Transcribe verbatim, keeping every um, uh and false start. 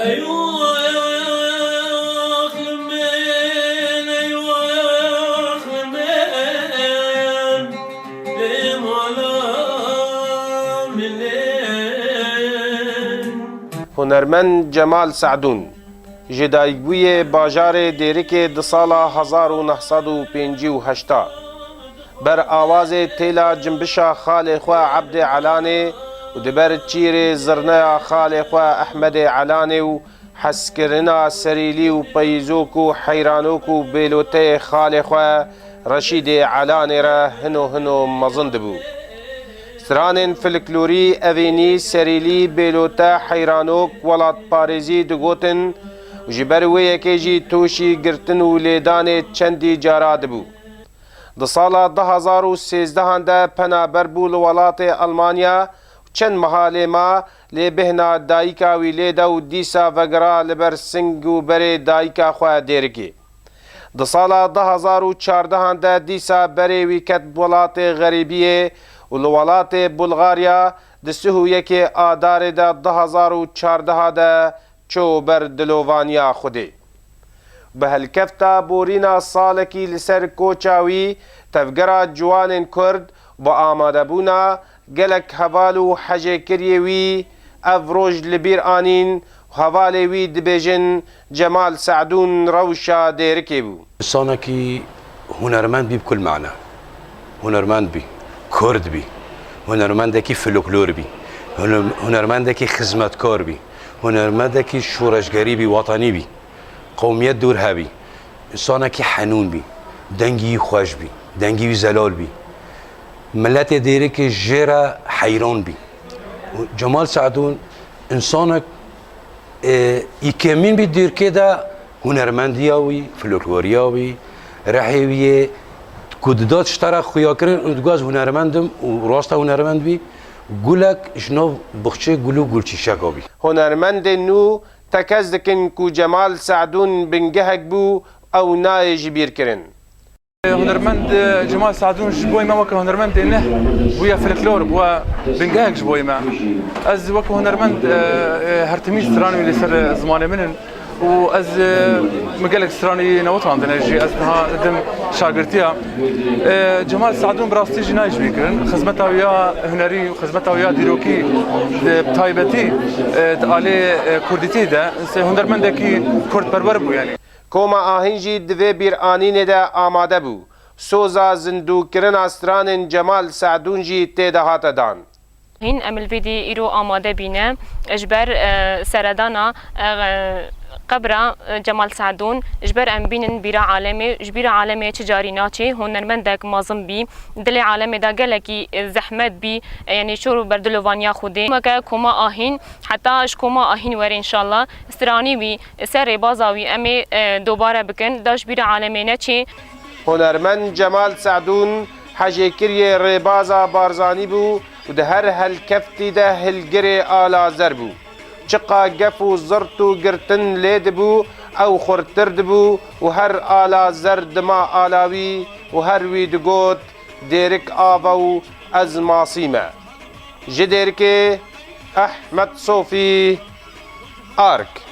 Eywaxlmên, eywaxlmên, lê mala min ê. Hunermend Cemal Se'dûn ji dayikbûyê bajarê Dêrikê di sala hezar û neh sed û pêncî û heşt a ber awazê têla cimbişa xalê xwe Ebdê Elanê û di ber çîrê zirneya xalê xwe Ehmedê Elanê û hezkirina Serîlî û Peyizok û Heyranok û Bêloteyê xalê xwe Reşîdê Elanê re hino hino mezin dibû. Stranên folklorî evînî Serîlî, Bêlote, Heyranok, welatparêzî digotin û ji ber wê yekê jî tûşî girtin û lêdanê çendî cara dibû. Di sala du hezar û sêzdehan de penaber bû li welatê Elmanya û çend meha lê ma, lê bêhna dayika wî lê de û dîsa vegera li ber sing û berê dayika xwe Dêrikê. Di sala du hezar û çardehan de dîsa berê wî ket welatê xerîbiyê û li welatê Bulgarya di sih û yekê Adarê de du hezar û çardeha de çû ber dilovaniya Xwedê. Bi helkefta borîna salekî li ser koça wî, tevgera ciwanên Kurd bi amadebûna gelek heval û hejêkiriyê wî ev roj li bîr anîn û hevalê wî dibêjin Cemal Se'dûn rewşa Dêrikê bû. Însanekî hunermend bî bi kul mana. Hunermend bî, Kurd bî, hunermendekî folklor bî, huner-, hunermendekî xizmetkar bî, hunermendekî şoreşgerî bî, wetanî bî, qewmiyet dûr hebî, însanekî henûn bî, dengî wî xweş bî, dengî wî zelal bî. Miletê Dêrikê jê re heyran bî. Cemal Se'dûn însanek Ê, yekemîn bî Dêrikê de hunermendiya wî, folkloriya wî, rehê wî yê ku dida tişta re xuya kirin û digot ez hunermend im û rasta hunermend bî, gulek ji nav bixçê gul û gulçîşeka bî. Hunermendên nû tekez dikin ku Cemal Se'dûn bingehek bû, ew nayê ji bîr kirin. Hunermend, e, Cemal Se'dûn ji bo me weke hunermendê ne bûye folklor, bûye bingehek ji bo me. Ez weke hunermend, e, e, her timî stran wî li ser, e, zimanê min in û ez, e, min gelek stran wî newitandine jî, ez niha didim şagirtiya. E, Cemal Se'dûn bi rastî jî nayê ji bîr kirin. Xizmeta wî ya hunerî, xizmeta wî ya dîrokî, e, bi taybetî, e, di alê, e, kurdîtî de, se hunermendekî kurdperwer bû yanî. Koma Ahîn jî di vê bîranînê de amade bû. Soza zindûkirina stranên Cemal Se'dûn jî tê de hate dan. Hîn em li vî dî îro amade bîne ji ber, e, seredana, e, qebra, e, Cemal Se'dûn, ji ber em bînin bîra alemê, ji bîra alemê çi carî naçê, hunermendek mezin bî, dilê alemê de gelekî, e, zehmet bî, e, yanî şor û berdilovaniya Xwedê. Weke Koma Ahîn, heta ji Koma Ahîn were înşallah, stranî wî, ser rêbaza wî em ê, e, dobare bikin, da ji bîra alemê neçê. Hunermend Cemal Se'dûn hejêkiriyê rêbaza Barzanî bû û di her helkeftî de hilgirê ala zer bû. Çiqa gef û zirt û girtin lê dibû, ew xurttir dibû û her ala zer dima ala wî û her wî digot, Dêrik av e û ez masî me. Ji Dêrikê, Ehmed Sofî, Ark.